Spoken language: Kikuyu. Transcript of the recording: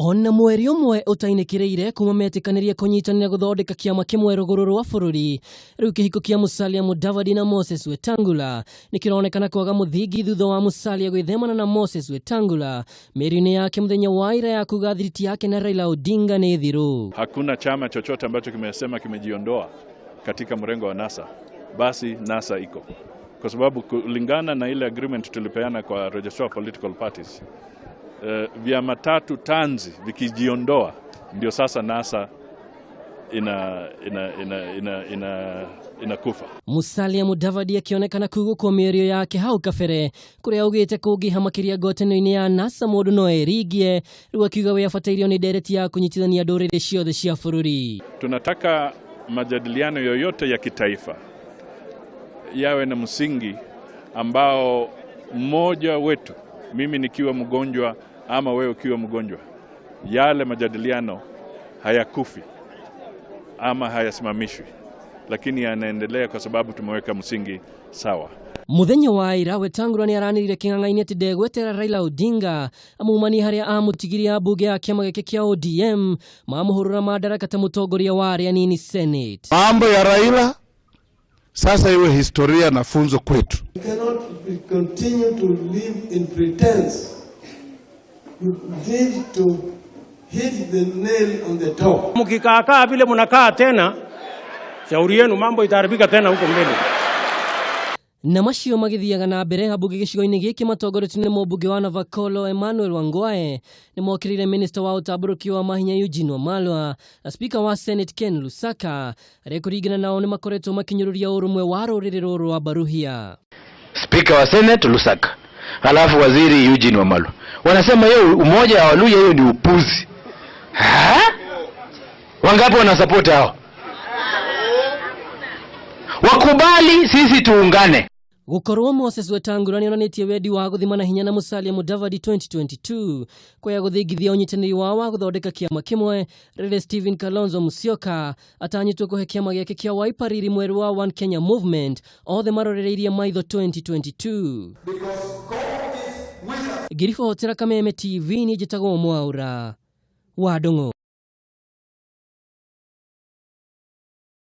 Ona mweri ũmwe ũtainĩkĩrĩire kuma metĩkanĩrie kũnyitanĩra gũthondeka kĩama kĩmwe rũgũrũ rwa bũrũri, rĩu kĩhiko kĩa Musalia Mudavadi na Moses Wetangula nĩ kĩronekana kwaga mũthingi thutha wa Musalia gwĩthemana na Moses Wetangula mĩario-inĩ yake mũthenya wa ira ya kuga thiriti yake na Raila Odinga nĩ thiru. Hakuna chama chochote ambacho kimesema kimejiondoa katika mrengo wa NASA, basi NASA iko kwa sababu kulingana na ile agreement tulipeana kwa Registrar of Political Parties, vyama tatu tanzi vikijiondoa, ndio sasa NASA ina ina ina ina ina inakufa. Musalia Mudavadi akĩonekana kugũkwo mĩario yake hau kabere kũrĩa augĩte kũngĩha makĩria ngwatanĩro-inĩ ya NASA mũndũ no eringie, rĩu akiuga we abatairio nĩ ndereti ya kũnyitithania ndũrĩrĩ ciothe cia bũrũri. Tunataka majadiliano yoyote ya kitaifa yawe na msingi ambao mmoja wetu, mimi nikiwa mgonjwa ama wewe ukiwa mgonjwa, yale majadiliano hayakufi ama hayasimamishwi, lakini yanaendelea kwa sababu tumeweka msingi sawa. Muthenya wa ira Wetangula nĩ aranĩrire kĩng'ang'a-inĩ atĩ ndegwetera Raila Odinga amumanie harĩa amũtigirie ambunge a kĩama gĩake kĩa ODM mamũhũrũra madaraka ta mũtongoria wa arĩa anini Senate. Mambo ya Raila sasa iwe historia na funzo kwetu. We cannot continue to live in pretense. We need to hit the nail on the top. Mkikaakaa vile mnakaa tena, shauri yenu, mambo itaharibika tena huko mbele. Na macio magĩthiaga na mbere, ambunge gĩcigo-inĩ gĩkĩ matongoretio nĩ mũmbunge wa Navakolo Emmanuel Wangwae nĩ mokĩrĩire minista wa ũtambũrũkio wa mahinya Eugene Wamalwa na spika wa Senate Ken Lusaka arĩa kũringana nao nĩ makoretwo makĩnyũrũria ũrũmwe wa rũrĩrĩ rũrũ rwa Baruhia. Spika wa Senate Lusaka, halafu waziri Eugene Wamalwa wanasema hiyo umoja wa Waluhya hiyo ni upuzi. Ha? Wangapi wanasupport hao? Wakubali sisi tuungane. Gũkorwo Moses Wetangula nĩonanĩtie wendi wa gũthimana hinya na Musalia Mudavadi 2022 kwaya gũthingithia ũnyitanĩri wao wa gũthondeka kĩama kĩmwe rĩrĩa Stephen Kalonzo Musyoka atanyĩtwo kũhe kĩama gĩake kĩa Wiper riri mwerũ wa One Kenya Movement, othe marorereirie maitho 2022. Ngĩribotera Kameme TV, niĩ njĩtagwo Mwaũra wa Ndũng'ũ.